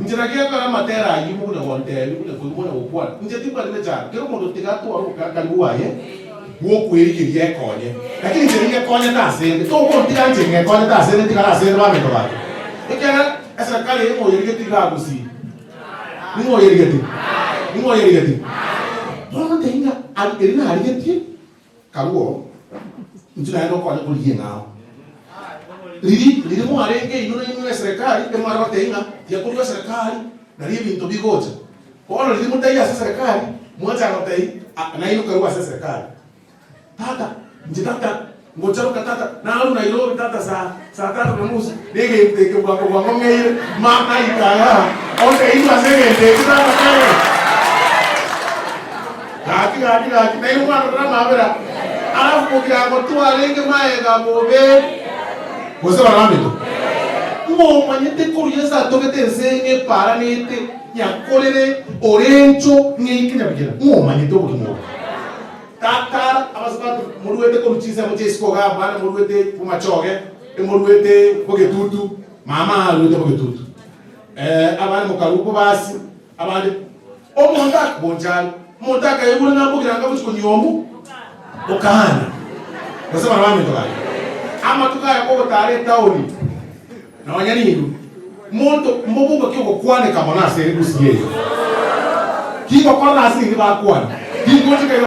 Inche naki ekero amatera ayio mokona gontebia buna koigwa mona gokwana, inche timbwati mechando, kera omonto tiga atware obokakari bwaye bw'okwerigeria ekonye. Lakini inche ningekonyete asende, togontiga inche ngekonyete asende ntigare asende baminto gaki. Ekiagera eserekari eye ng'oyerigetie iga Gusii. Ning'o oyerigetie? Ning'o oyerigetie? Bono ntebie ng'a ari eri narigetie, karue oo, inche naende okonye korigia eng'ao. Riri riri mwarenge inwe nainwe eserekari, emware gotebia ng'a tiga korwa eserekari nario ebinto bigocha. Bono riria motaiyo ase eserekari, mwachaka gotebia ah nainwe karue ase eserekari. Tata, inche tata, ngocharoka tata, narwa Nairobi tata saa saa tatu na nusu, na egento eke bwango bwango ng'eire, ma naika igaa, ontebi ase egento eke tata kere. Gaki gaki gaki, nainwe mwarorera amabera, alafu bogirango twarenge maega bobe. Gose baraminto, ng'omanyete korwa Yeso atogete ense ng'a eparanete nyakorere orencho ng'eike nyabigera, ng'omanyete obogima obo. Tata, abasubati moruete korwa chinsemo chia isiko igaa, abana moruete bomachoge, emoruete bogetutu, mama aruete bogetutu, eh, abande mokarua bobasi, abande omonto ak bonchari, omonto akaigure ng'a mbogera anga gochia konyuomu okana. Gose bana baminto gaki, amatuko aya kogotara etaoni nonya nindwe, monto mobungo ki ogokwaneka mono ase egusi eye? Kigokora ase nini bakwana? Kingochika iga.